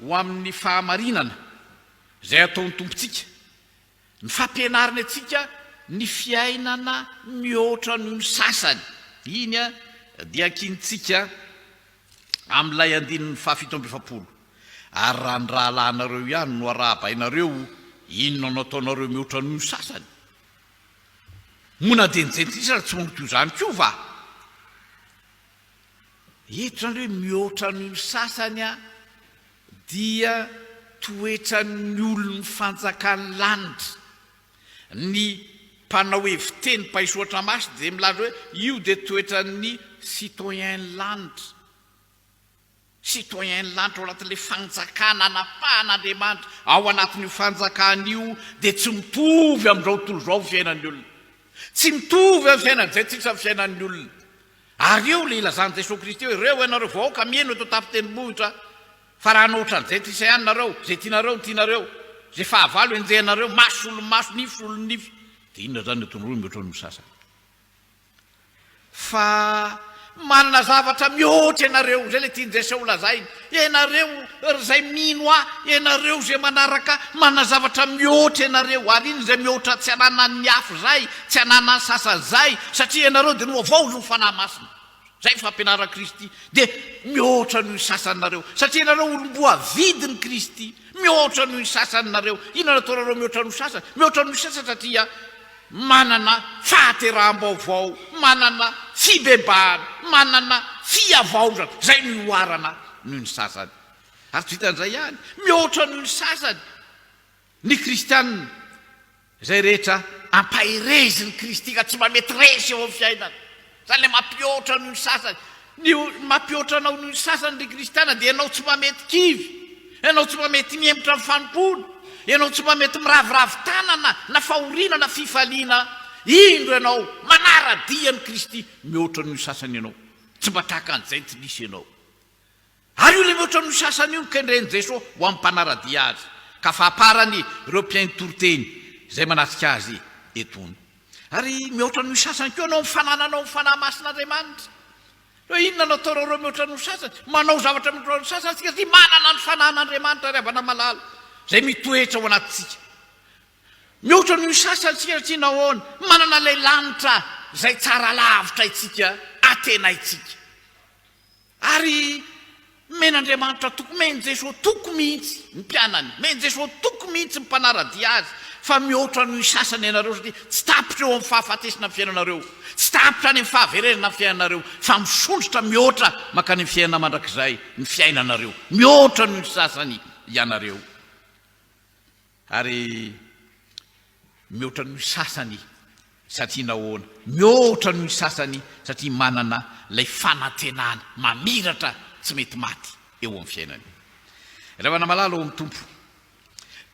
ho amin'ny fahamarinana izay ataon'ny Tompontsika, ny fampianarany antsika ny fiainana mihoatra noho ny sasany. Iny dia ankinintsika amin'ilay andininy fahafito amby efapolo, Ary raha ny rahalahinareo ihany no arahabainareo, inona no ataonareo mihoatra noho ny sasany? Moa na dia ny jentilisa aza tsy manao toy izany koa va? Eto izany hoe mihoatra noho ny sasany dia toetran'ny olon'ny fanjakan'ny lanitra. Ny mpanao heviteny mpaisoatra masina dia milaza hoe io dia toetran'ny citoyen-ny lanitra. Citoyen-ny lanitra ao anatin'ilay fanjakana anapahan'Andriamanitra. Ao anatin'io fanjakana io dia tsy mitovy amin'izao tontolo izao ny fiainan'ny olona. Tsy mitovy amin'ny fiainan'ny jentilisa ny fiainan'ny olona. Ary eo ilay ilazan'i Jesoa Kristy hoe, Ireo ianareo vahoaka mino eto an-tampon-tendrombohitra, fa raha hanao ohatran'ny jentilisa ihany nareo, izay tianareo no tianareo, izay fahavalo enjehinareo, maso solon'ny maso, nify solon'ny nify, dia inona izany no ataonareo mihoatra noho ny sasany? Fa manana zavatra mihoatra ianareo, izay ilay tian'i Jesoa holazaina, ianareo ry izay mino Ahy, ianareo izay manaraka Ahy, manana zavatra mihoatra ianareo, ary inona izay mihoatra tsy ananan'ny hafa izay, tsy ananan'ny sasany izay, satria ianareo dia nohavaozin'ny Fanahy Masina. Izay ny fampianaran'i Kristy, dia mihoatra noho ny sasany nareo, satria ianareo olom-boavidin'i Kristy, mihoatra noho ny sasany nareo. Inona no ataonareo mihoatra noho ny sasany? Mihoatra noho ny sasany satria manana fahateraham-baovao, manana fibebahana, manana fihavaozana, izay no ihoarana noho ny sasany. Ary tsy vitan'izay ihany, mihoatra noho ny sasany ny kristiana izay rehetra ampaherezin'i Kristy ka tsy mba mety resy eo amin'ny fiainana. Izany ilay mampihoatra noho ny sasany. Ny mampihoatra anao noho ny sasany ry kristiana dia ianao tsy mba mety kivy, ianao tsy mba mety mihemotra amin'ny fanompoana, ianao tsy mba mety miraviravy tanana na fahoriana na fifaliana. Indro ianao manara-dia an'i Kristy mihoatra noho ny sasany ianao. Tsy mba tahaka ny jentilisa ianao. Ary io ilay mihoatra noho ny sasany io no kendren'i Jesoa ho amin'ny mpanara-dia Azy, ka fahaparany ireo mpihaino toriteny izay manatrika Azy etoana. Ary mihoatra noho ny sasany koa ianao amin'ny fanananao ny Fanahy Masin'Andriamanitra. Hoe inona no ataonareo mihoatra noho ny sasany? Manao zavatra mihoatra noho ny sasany isika satria manana ny Fanahin'Andriamanitra ry havana malala, izay mitoetra ao anatintsika. Mihoatra noho ny sasany isika satria nahoana? Manana ilay lanitra izay tsara lavitra isika, antenaintsika. Ary omen'Andriamanitra toky, omen'i Jesoa toky mihitsy ny mpianany, omen'i Jesoa toky mihitsy ny mpanara-dia Azy fa mihoatra noho ny sasany ianareo satria tsy tapitra eo amin'ny fahafatesana ny fiainanareo, tsy tapitra any amin'ny fahaverezana ny fiainanareo fa misondrotra mihoatra mankany amin'ny fiainana mandrakizay ny fiainanareo, mihoatra noho ny sasany ianareo. Ary mihoatra noho ny sasany satria nahoana? Mihoatra noho ny sasany satria manana ilay fanantenana mamiratra tsy mety maty eo amin'ny fiainany. Ry havana malala ao amin'ny Tompo,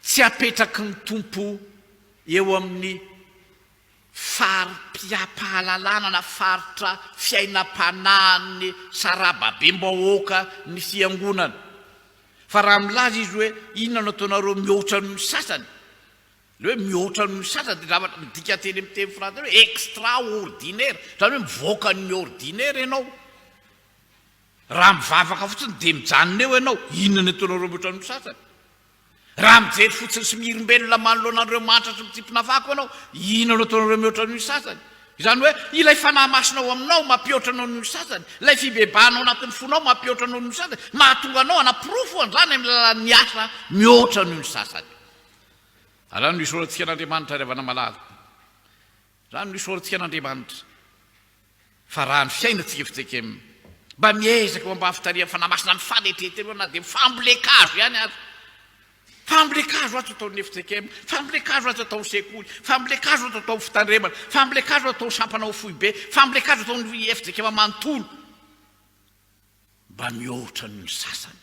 tsy apetraky ny Tompo eo amin'ny fari-piampahalalana na faritra fiainam-panahin'ny sarababem-bahoaka ny fiangonana. Fa raha milaza izy hoe inona no ataonareo mihoatra noho ny sasany, ilay hoe mihoatra noho ny sasany dia zavatra midika teny amin'ny teny frantsay hoe extraordinaire, izany hoe mivoaka ny ordinaire ianao. Raha mivavaka fotsiny dia mijanona eo ianao, inona no ataonareo mihoatra noho ny sasany? Raha mijery fotsiny sy mihirimbelona manoloana an'ireo mantra sy mitsimpona fako ianao, inona no ataonareo mihoatra noho ny sasany? Izany hoe, ilay Fanahy Masina ao aminao mampihoatra anao noho ny sasany, ilay fibebahana ao anatin'ny fonao mampihoatra anao noho ny sasany, mahatonga anao hanaporofo an'izany amin'ny alalan'ny asa mihoatra noho ny sasany. Ary izany no isaorantsika an'Andriamanitra ry havana malala. Izany no isaorantsika an'Andriamanitra. Fa raha ny fiainantsika fjkm, mba miezaka eo ambany fitarihan'ny Fanahy Masina amin'ny fanetren-tena na dia fambolen-kazo ihany aza. Fambolen-kazo aza ataon'ny fjkm, fambolen-kazo aza ataon'ny sekoly, fambolen-kazo aza ataon'ny fitandremana, fambolen-kazo ataon'ny sampana ao foibe, fambolen-kazo ataon'ny fjkm manontolo. Mba mihoatra noho ny sasany.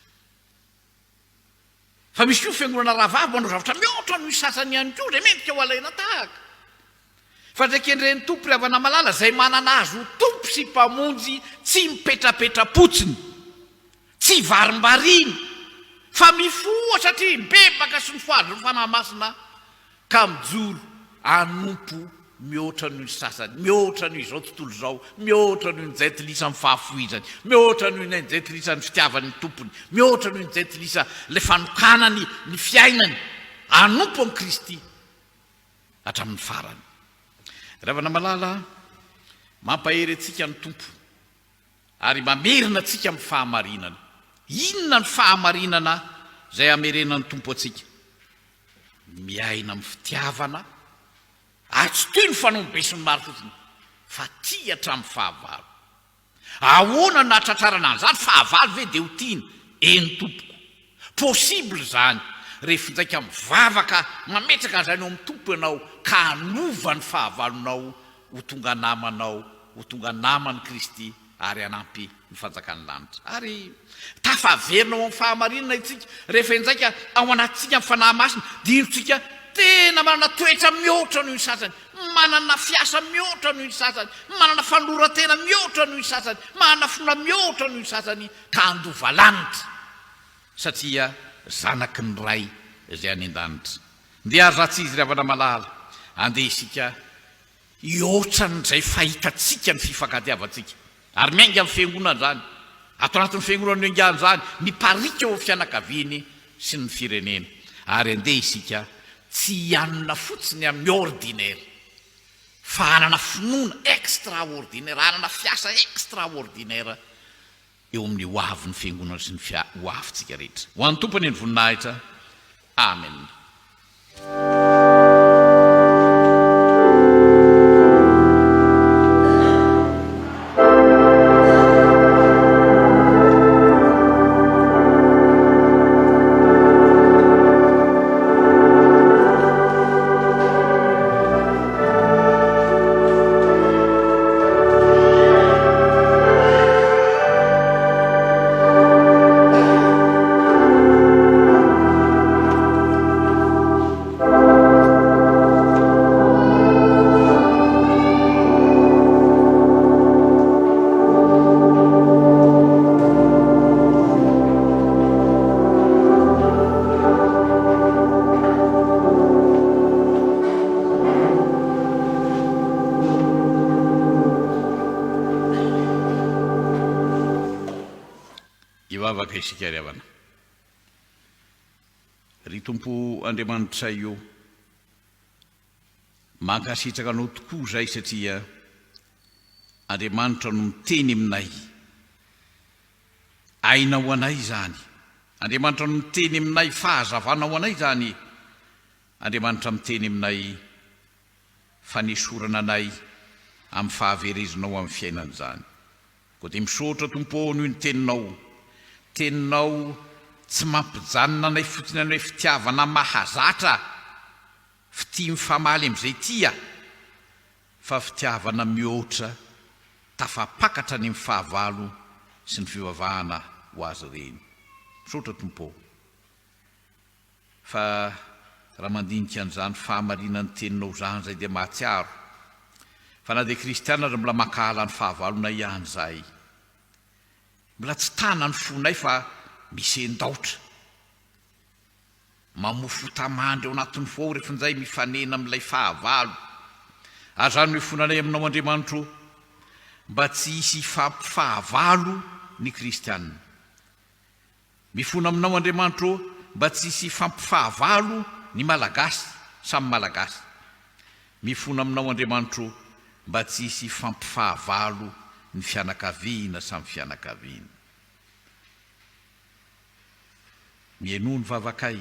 Fa misy koa fiangonana rahavavy manao zavatra mihoatra noho ny sasany ihany koa izay mendrika ho alaina tahaka. Fa izay kendren'ny Tompo ry havana malala, izay manana Azy ho Tompo sy Mpamonjy tsy mipetrapetra-potsiny, tsy varimbariana, fa mifoha satria mibebaka sy mifohaza ny Fanahy Masina ka mijoro hanompo mihoatra noho ny sasany, mihoatra noho izao tontolo izao, mihoatra noho ny jentilisa amin'ny fahafoizany, mihoatra noho ny jentilisa ny fitiavany ny Tompony, mihoatra noho ny jentilisa ilay fanokanany ny fiainany hanompo an'i Kristy hatramin'ny farany. Ry havana malala, mampahery antsika ny Tompo ary mamerina antsika amin'ny fahamarinana. Inona ny fahamarinana izay hamerenan'ny Tompo antsika? Miaina amin'ny fitiavana ary tsy toy ny fanaon'ny besinimaro fotsiny fa tia hatramin'ny fahavalo. Ahoana no nahatratrarana an'izany? Fahavalo ve dia ho tiana? Eny tompoko. Possible izany rehefa indraika mivavaka mametraka an'izany eo amin'ny Tompo ianao ka hanova ny fahavalonao ho tonga namanao, ho tonga naman'i Kristy ary hanampy ny fanjakan'ny lanitra. Ary tafaverina ao amin'ny fahamarinana isika rehefa indraika ao anatintsika ny Fanahy Masina, dinotsika tena manana toetra mihoatra noho ny sasany, manana fiasa mihoatra noho ny sasany, manana fanoloran-tena mihoatra noho ny sasany, manana finoana mihoatra noho ny sasany ka handova lanitra satria zanaky ny Ray izay any an-danitra. Ndeha ary raha tsy izy ry havana malala, andeha isika Hihoatran'izay fahitantsika ny fifankatiavantsika. Ary miainga amin'ny fiangonana izany. Ato anatin'ny fiangonana no iangan'izany, mipariaka eo amin'ny fianakaviany sy ny firenena. Ary andeha isika tsy hianona fotsiny amin'ny ordinaire, fa hanana finoana extraordinaire, hanana fiasa extraordinaire eo amin'ny ho avin'ny Fiangonana sy ny ho avintsika rehetra. Ho an'ny Tompo anie ny voninahitra. Amen. Hivavaka isika ry havana. Ry Tompo Andriamanitray o, mankasitraka Anao tokoa izahay satria Andriamanitra no miteny aminay. Aina ho anay izany. Andriamanitra no miteny aminay, fahazavana ho anay izany. Andriamanitra miteny aminay fanesorana anay amin'ny fahaverezana ho amin'ny fiainana izany. Koa dia misaotra Tompo ô noho ny Teninao. Teninao tsy mampijanona anay fotsiny any hoe fitiavana mahazatra, fitia mifamaly amin'izay tia, fa fitiavana mihoatra tafapakatra any amin'ny fahavalo sy ny fivavahana ho azy ireny. Misaotra Tompo ô. Fa raha mandinika an'izany fahamarinan'ny teninao izany izay dia mahatsiaro fa na dia kristiana aza mbola mankahala ny fahavalonay ihany izahay. Mbola tsy tana ny fonay fa misendaotra. Mamofo-tamandry ao anatin'ny fo ao rehefa injay mifanena amin'ilay fahavalo. Ary izany no ifonanay aminao Andriamanitro ô, mba tsy hisy hifampifahavalo ny kristiana. Mifona aminao Andriamanitro ô mba tsy hisy hifampifahavalo ny Malagasy samy Malagasy. Mifona aminao Andriamanitro ô mba tsy hisy hifampifahavalo ny fianakaviana samy fianakaviana. Mihainoa ny vavakay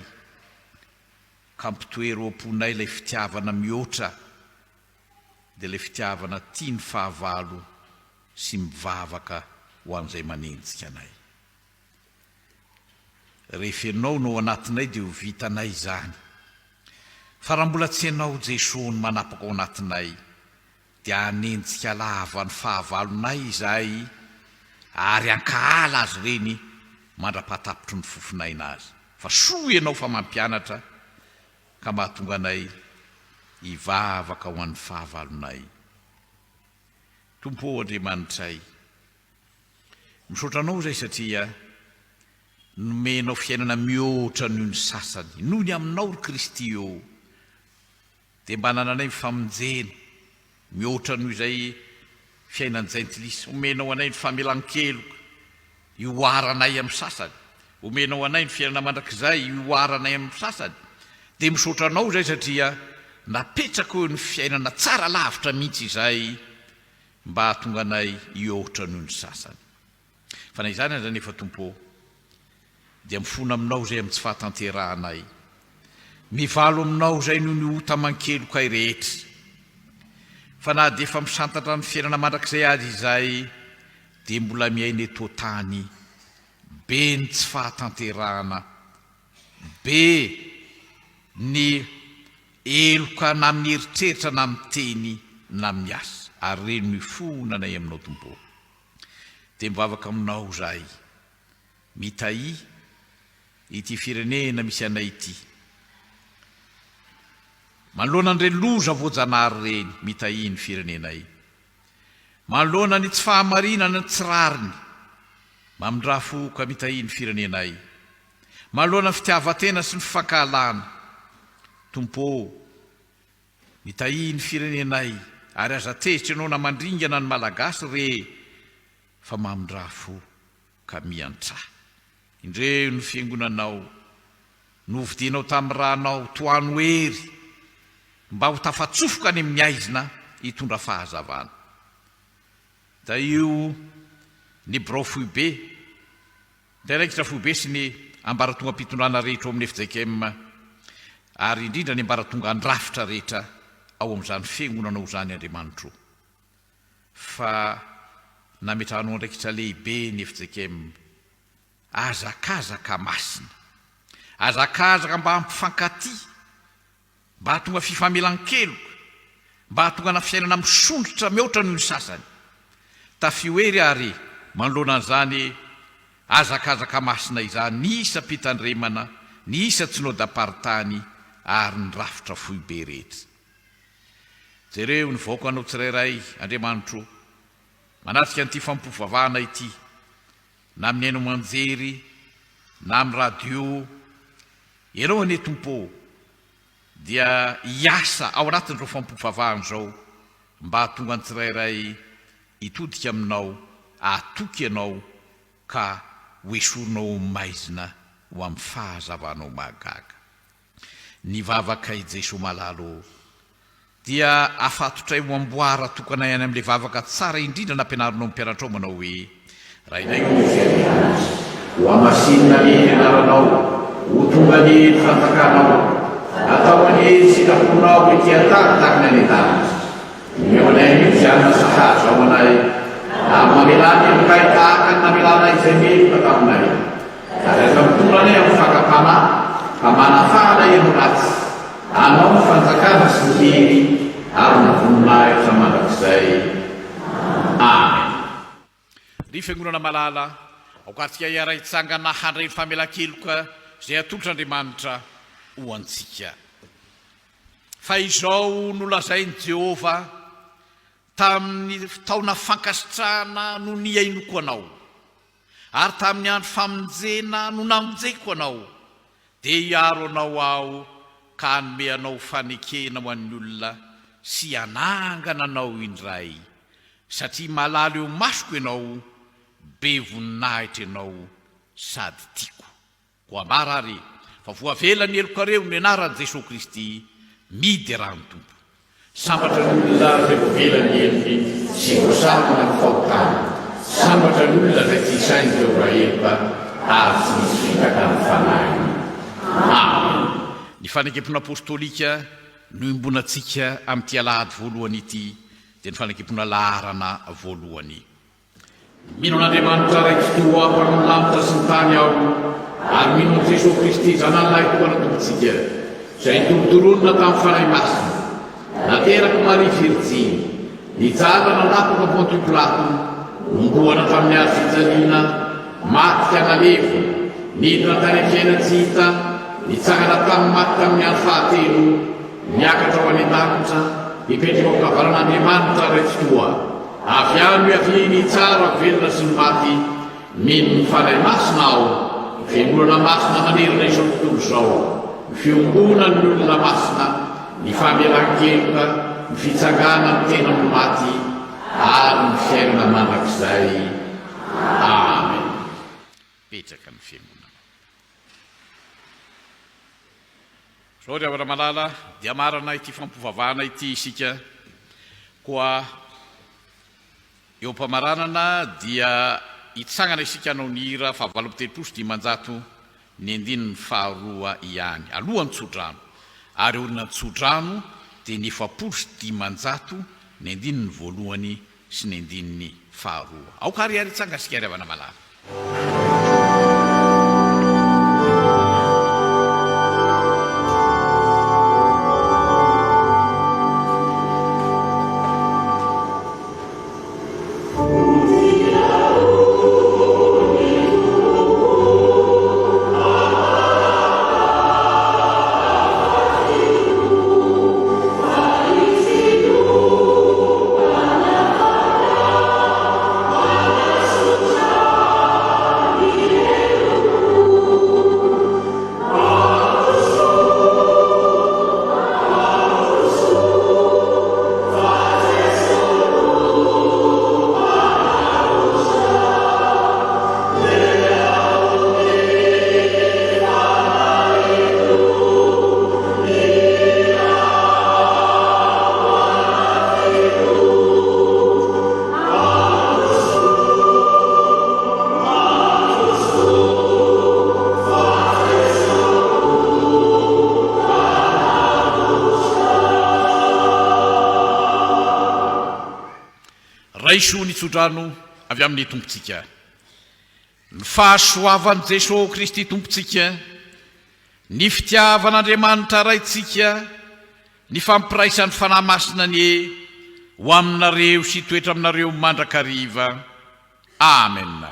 ka ampitoero ao am-ponay ilay fitiavana mihoatra dia ilay fitiavana tia ny fahavalo sy mivavaka ho an'izay manenjika anay. Rehefa Ianao no ao anatinay dia ho vitanay izany. Fa raha mbola tsy Ianao Jesoa no manapaka ao anatinay dia hanenjika lava ny fahavalonay izahay ary hankahala azy ireny mandra-pahatapitry ny fofon'aina azy. Fa soa Ianao fa mampianatra ka mahatonga anay hivavaka ho an'ny fahavalonay. Tompo ô Andriamanitray, Misaotra anao izay satria nomenao fiainana mihoatra noho ny sasany. Noho ny aminao ry Kristy ô, dia mba anananay ny famonjena mihoatra noho izay fiainan'ny jentilisa. Omenao anay ny famelan-keloka hihoaranay amin'ny sasany. Omenao anay ny fiainana mandrakizay hihoaranay amin'ny sasany. Dia misaotra anao izay satria napetrako eo ny fiainana tsara lavitra mihitsy izay mba hahatonga anay hihoatra noho ny sasany. Fa na izany aza anefa, Tompo ô, dia mifona Aminao izay amin'ny tsy fahatanterahanay. Mivalo Aminao izay noho ny ota aman-kelokay rehetra. Fa na dia efa misantatra ny fiainana mandrakizay aza izahay, dia mbola miaina eto an-tany. Be ny tsy fahatanterahana, be ny Heloka na amin'ny eritreritra na amin'ny teny na amin'ny asa. Ary reno ny fonanay aminao Tompo ô. Dia mivavaka aminao izahay. Mitahia ity firenena misy anay ity. Manoloana an'ireny loza voajanahary ireny, mitahia ny firenenay. Manoloana ny tsy fahamarinana, ny tsy rariny, mamindrà fo ka mitahia ny firenenay. Manoloana ny fitiavan-tena sy ny fifankahalana, Tompo ô, mitahia ny firenenay ary aza tezitra ianao na mandringana ny Malagasy re fa mamindrà fo ka miantrà. Indreo ny Fiangonanao, novidianao tamin'ny rànao, tohano hery mba ho tafatsofoka any amin'ny haizina hitondra fahazavana. Tahio ny birao foibe. Mpiandraikitra foibe sy ny ambaratongam-pitondrana rehetra ao amin'ny fjkm ary indrindra ny ambaratongan-drafitra rehetra ao amin'izany fiangonanao izany Andriamanitro fa nametrahanao andraikitra lehibe ny fjkm hazakazaka masina hazakazaka mba hampifankatia Mba hahatonga fifamelan-keloka, mba hahatonga ana fiainana misondrotra mihoatra noho ny sasany. Tafio hery àry manoloana an'izany hazakazaka masina izany ny isam-pitandremana, ny isan-tsinaodam-paritany ary ny rafitra foibe rehetra. Jereo ny vahoakanao tsirairay, Andriamanitro, manatrika an'ity fampivavahana ity, na amin'ny haino aman-jery, na amin'ny radio, Ianao anie Tompo ô, dia hiasa ao anatin'izao fampivavahana izao mba hahatonga ny tsirairay hitodika Aminao, hahatoky Anao ka. hoesorinao ao amin'ny maizina ho amin'ny fahazavanao mahagaga. Ny vavaka i Jesoa malala ô, dia afatotray ho amboara tokana ihany amin'ilay vavaka tsara indrindra nampianarinao ny mpianatrao manao hoe, Rainay ô izay any an-danitra, hohamasinina anie ny anaranao, ho tonga anie ny fanjakanao, atao anie ny sitraponao ety an-tany tahaka ny any an-danitra. Omeo anay anio izay hanina sahaza ho anay, ary mamelà ny helokay tahaka ny namelanay izay meloka taminay. Ary aza mitondra anay amin'ny fakam-panahy, fa manafaha anay amin'ny ratsy. Anao ny fanjakana sy ny hery ary ny voninahitra mandrakizay. Amen. Ry Fiangonana malala, aoka antsika hiara-hitsangana handray ny famelan-keloka izay atolotr'Andriamanitra ho antsika. Fa izao no lazain'i Jehovah, Tamin'ny taona fankasitrahana no nihainoako anao, Ary tamin'ny andro famonjena no namonjeko anao, dia hiaro anao Aho ka hanome anao fanekena ho an'ny olona sy hanangana anao indray, satria malala eo imasoko ianao, be voninahitra ianao sady tiako. Koa ambara ary fa voavela ny helokareo ny anaran'i Jesoa Kristy, miderà ny Tompo. Sambatra ny olona izay voavela ny helony sy voasarona ny fahotany. Sambatra ny olona izay tsy isain'i Jehovah heloka ary tsy misy fitaka ny fanahiny. Amen. Ny fanekempona apostolika no iombonantsika amin'ity alahady voalohany ity dia ny fanekempona laharana voalohany. Mino an'Andriamanitra Ray Tsitoha Mpanao ny lanitra sy ny tany aho, ary mino an'i Jesoa Kristy Zanany Lahitokana Tompontsika, izay notorontoronina tamin'ny Fanahy Masina, naterak'i Maria Virjiny, nijaly nanapaka Pontio Pilato, nohomboana tamin'ny hazo fijaliana, maty ka nalevina, nidina tany amin'ny fiainan-tsy hita, nitsangana tamin'ny maty tamin'ny andro fahatelo, niakatra ho any an-danitra, mipetraka ao an-kavaran'Andriamanitra Ray Tsitoha. Avy any hiaviany hitsara velona sy ny maty, mino ny Fanahy Masina aho, ny Fiangonana masina manerana izao tontolo izao, ny fiombonan'ny olona masina, ny famelan-keloka, ny fitsanganan'ny tena amin'ny maty, ary ny fiainana mandrakizay. Amen. Petraka ny Fiangonana. Izao ry havana malala dia hamarana ity fampivavahana ity isika, koa eo am-pamaranana dia hitsangana isika hanao ny hira faha 538 ny andininy faharoa ihany, alohan'ny tsodrano, ary aorian'ny tsodrano dia ny 540 ny andininy voalohany sy ny andininy faharoa. Aoka ary ary hitsangana isika ry havana malala. Raiso ny tsodrano avy amin'ny Tompontsika. Ny fahasoavan'i Jesoa Kristy Tompontsika, ny fitiavan'Andriamanitra Raintsika, ny fampiraisan'ny Fanahy Masina anie ho aminareo sy hitoetra aminareo mandrakariva. Amen.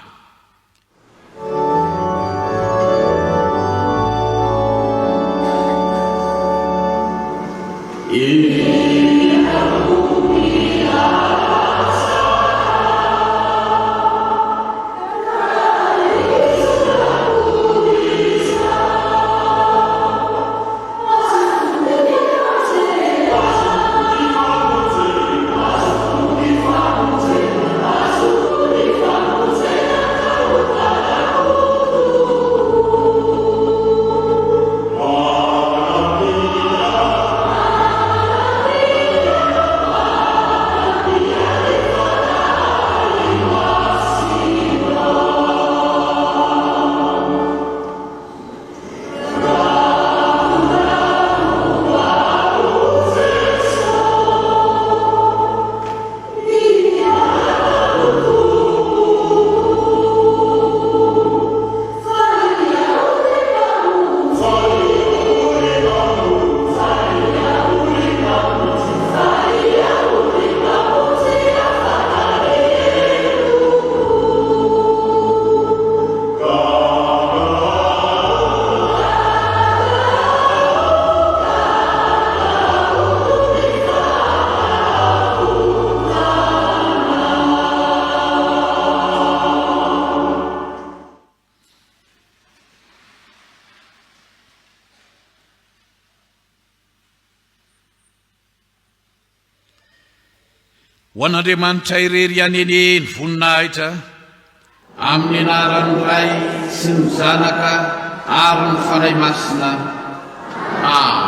Ho an'Andriamanitra irery ihany anie ny voninahitra, amin'ny anaran'ny Ray sy ny Zanaka ary ny Fanahy Masina. Amen.